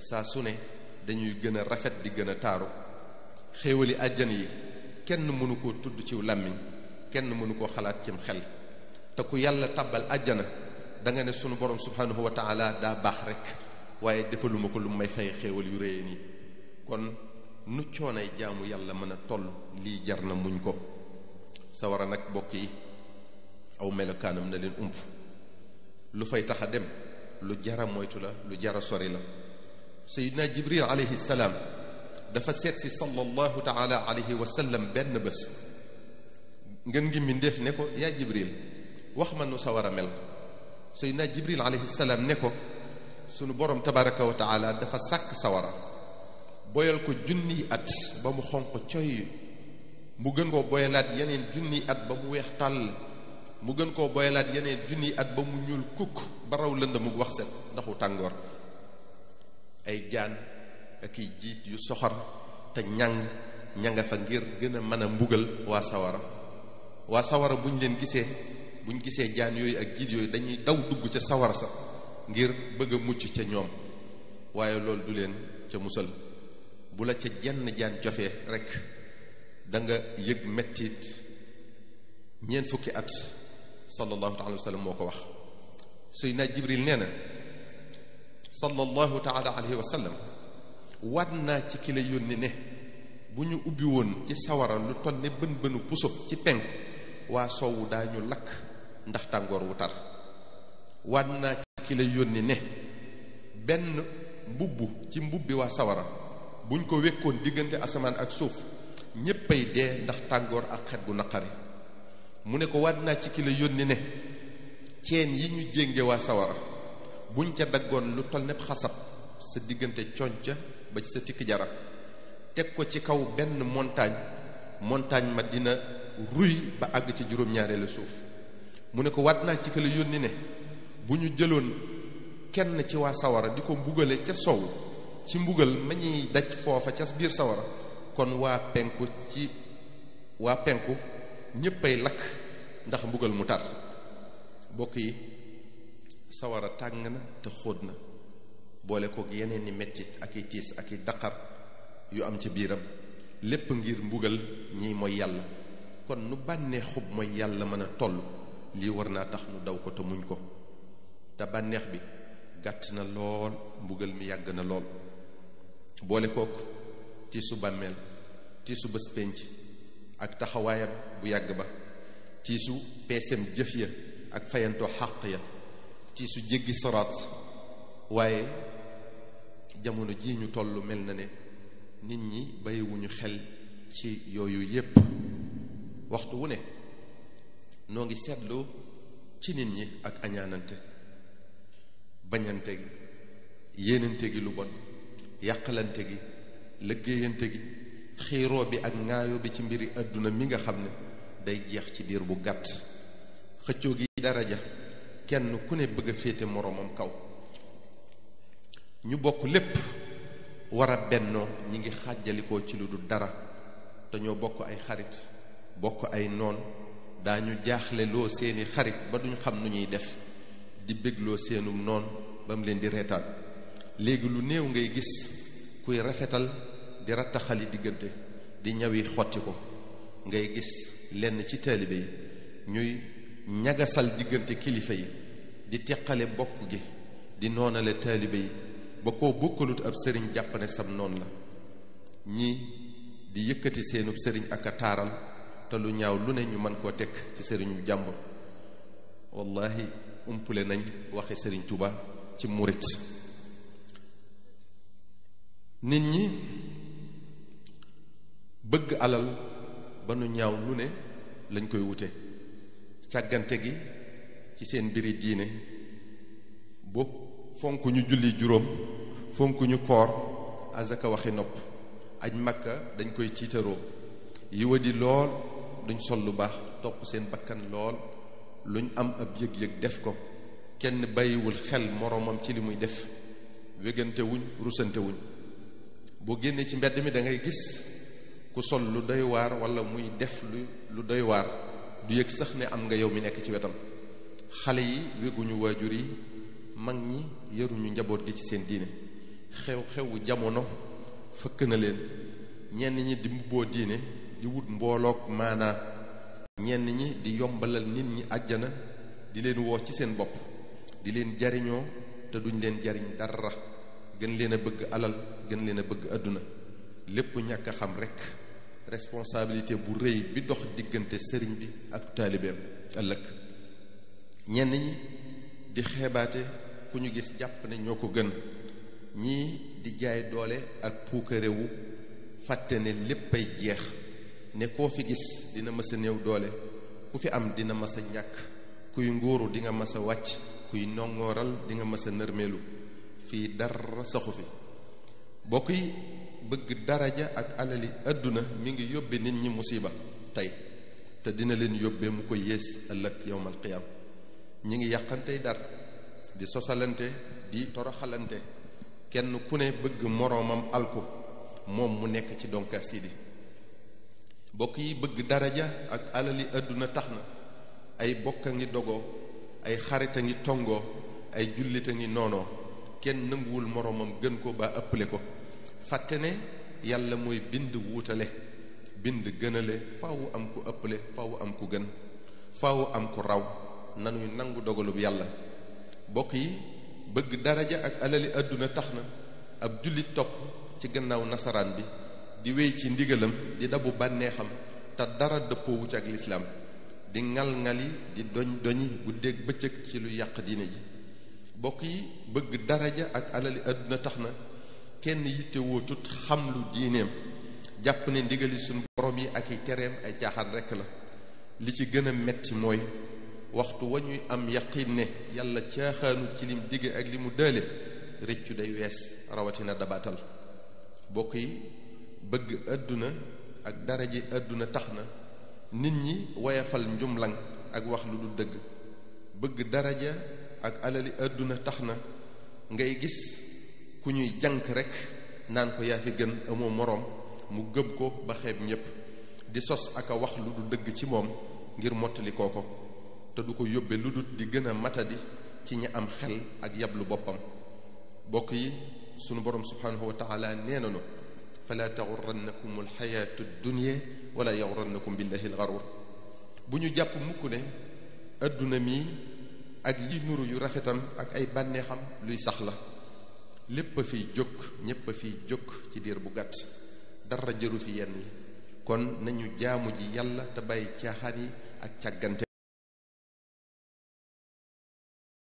saa su ne dañuy gën a rafet di gën a taaru. xéewali àjjana yi kenn mënu koo tudd ci làmmiñ, kenn mënu koo xalaat cim xel. te ku yàlla tàbbal àjjana da nga ne sunu borom subhanahu wa taala daa baax rek, waaye defaluma ko lu may fay xéewal yu réye nii. kon nu coonay jaamu yàlla mën a toll, lii jar na muñ ko. sawara nag bokk yi aw melokaanam na leen ump. lu fay tax a dem lu jara moytu la, lu jara sori la. sayyidina jibril alayhi salaam dafa seet si sallallahu taala alayhi wa sallam benn bés. ngeen ngi mbindéef ne ko yaa jibril wax ma nu sawara mel. sayyidina jibril alayhi salaam ne ko sunu borom tabaraka wa taala dafa sàkk sawara boyal ko junniy at ba mu xonq coy, mu gën koo boyalaat yeneen junniy at ba mu weex tàll, mu gën koo boyalaat yeneen junniy at ba mu ñuul kukk ba raw lëndamug wax set ndaxu tàngoor. ay jaan ak i jiit yu soxor te ña nga fa ngir gën a mën a mbugal waa sawara. waa sawara buñ gisee jaan yooyu ak jiit yooyu dañuy daw dugg ca sawara sa ngir bëgg a mucc ca ñoom, waaye loolu du leen ca musal. bu la ca jenn jaan cofee rek da nga yëg mettit 4 fukki at. sallallahu taala wa sallam moo ko wax. Seydina Jibril nee na sallallahu taala alayhi wa sallam waat naa ci ki la yónni ne bu ñu ubbi woon ci sawara lu toll ne bën bënu puso ci penk, waa sowwu daañu lakk ndax tàngoor wu tar. waat naa ci ki la yónni ne benn mbubb ci mbubbi waa sawara buñ ko wekkoon diggante asamaan ak suuf ñéppay dee ndax tàngoor ak xet gu naqari. mu ne ko waat naa ci ki la yónni ne ceen yi ñu jénge waa sawara buñ ca daggoon lu toll nepp xasab sa diggante conca ba ci sa tikk jara teg ko ci kaw benn montagne ma dina ruy ba àgg ci juróom-ñaareelu suuf. mu ne ko waat naa ci ki la yónni ne bu ñu jëloon kenn ci waa sawara di ko mbugale ca sow ci mbugal ma ñuy daj foofa ca biir sawara, kon waa penku ñéppay lakk ndax mbugal mu tar. bokk yi sawara tàng na te xóot na, boole kook yeneen i mettit ak i tiis ak i daqar yu am ci biiram, lépp ngir mbugal ñi mooy yàlla. kon nu bànneex xub mooy yàlla mën a toll, lii war naa tax nu daw ko te muñ ko. te bànneex bi gàtt na lool, mbugal mi yàgg na lool. boole kook tiisu bàmmeel, tiisu bés pénc ak taxawaayam bu yàgg ba, tiisu peesem jëf ya ak fayantoo xàq ya, tiisu jéggi soraat. waaye jamono ji ñu tollu mel na ne nit ñi bàyyiwuñu xel ci yooyu yépp. waxtu wu ne noo ngi seetlu ci nit ñi ak añaanante, bañante gi, yéenante gi lu bon, yàqalante gi, liggéeyante gi, xiiroo bi ak ŋaayo bi ci mbiri àdduna mi nga xam ne day jeex ci diir bu gàtt. xëccoo gi daraja, kenn ku ne bëgg a féete moroomam kaw. ñu bokk lépp war a bennoo, ñi ngi xàjjalikoo ci lu du dara, dañoo bokk ay xarit, bokk ay noon. daañu jaaxle loo seeni xarit ba duñ xam nu ñuy def, di bégloo seenum noon ba mu leen di reetaan. léegi lu néew ngay gis kuy rafetal di rattaxali diggante, di ñawi xotti ko. ngay gis lenn ci taalibe yi ñuy ñagasal diggante kilifa yi, di teqale bokk gi, di noonale taalibe yi ba koo bokkalut ab sëriñ jàpp ne sam noon la. ñii di yëkkati seenub sëriñ ak a taaral, te lu ñaaw lu ne ñu mën koo teg ci sëriñu jàmbur. wallahi umpule nañ waxe sëriñ Tuuba ci murit. nit ñi bëgg alal ba nu ñaaw lu ne lañ koy wute. càggante gi ci seen mbiri diine, bo fonk ñu julli juróom, fonk ñu koor, azaka waxi nopp. aj makka dañ koy tiitaroo, yiwadi lool, duñ sol lu baax, topp seen bakkan lool, luñ am ab yëg-yëg def ko. kenn bàyyiwul xel moroomam ci li muy def, wégante wuñ, rusante wuñ. boo génnee ci mbedd mi da ngay gis ku sol lu doy waar wala muy def lu doy waar, du yëg sax ne am nga yow mi nekk ci wetam. xale yi wéguñu waajur yi, mag ñi yaruñu njaboot gi ci seen diine. xew-xewu jamono fëkk na leen. ñenn ñi di mbubboo diine di wut mbooloog maanaa, ñenn ñi di yombalal nit ñi àjjana, di leen woo ci seen bopp, di leen jariñoo te duñ leen jariñ dara, gën leen a bëgg alal, gën leen a bëgg àdduna. lépp ñàkk a xam rekk responsabilité bu rëy bi dox diggante sëriñ bi ak taalibeem ëllëg. ñenn ñi di xeebaate ku ñu gis jàpp ne ñoo ko gën, ñii di jaay doole ak puukarewu, fàtte ne léppay jeex, ne koo fi gis dina mës a néew doole, ku fi am dina mës a ñàkk, kuy nguuru di nga mës a wàcc, kuy nongooral di nga mës a nërmeelu, fii dara saxu fi. bokk yi, bëgg daraja ak alali àdduna mi ngi yóbbe nit ñi musiba tey, te dina leen yóbbe mu ko yées ëllëg yowmal qiyaam. ñi ngi yàqantey dar, di sosalante, di toroxalante, kenn ku ne bëgg moroomam alku, moom mu nekk ci donkaas yi di. bokk yi, bëgg daraja ak alali àdduna tax na ay bokk a ngi dogoo, ay xarit a ngi tongoo, ay jullit a ngi noonoo, kenn nanguwul moroomam gën ko ba ëpple ko. fàtte ne yàlla mooy bind wuutale, bind gënale, faawu am ku ëpple, faawu am ku gën, faawu am ku raw. nanuy nangu dogalub yàlla. bokk yi, bëgg daraja ak alali àdduna tax na ab jullit topp ci gannaaw nasaraan bi, di wéy ci ndigalam, di dabu bànneexam, te dara dëppoowu ci ak lislaam, di ngal-ngali, di doñi guddeeg bëccëg ci lu yàq diine ji. bokk yi, bëgg daraja ak alali àdduna tax na kenn yitte wootut xam lu diineem, jàpp ne ndigali suñu borom yi ak i tereem ay caaxaan rekk la. li ci gën a metti mooy waxtu wa ñuy am yaqin ne yàlla caaxaanu ci lim digge ak li mu dële, rëccu day wees, rawatina dabaatal. bokk yi, bëgg àdduna ak daraje àdduna tax na nit ñi woyafal njumlang ak wax lu du dëgg. bëgg daraja ak alali àdduna tax na ngay gis ku ñuy jànk rekk naan ko yaa fi gën, amoo moroom, mu gëm ko ba xeeb ñépp, di sos ak a wax lu du dëgg ci moom ngir mottali kooko, te du ko yóbbe lu dut di gën a matadi ci ñi am xel ak yablu boppam. bokk yi, sunu borom subhanahu wa taala nee nanu fala taxurrannakum alxayaatu dunya wala yaxurrannakum billahi alxarur. bu ñu jàpp mukk ne adduna mi ak yi nuru yu rafetam ak ay bànneexam luy sax la. lépp a fiy jóg, ñépp a fiy jóg ci diir bu gàtt, dara jëru fi yenn yi. kon nañu jaamu ji yàlla te bàyyi caaxaan yi ak càggante.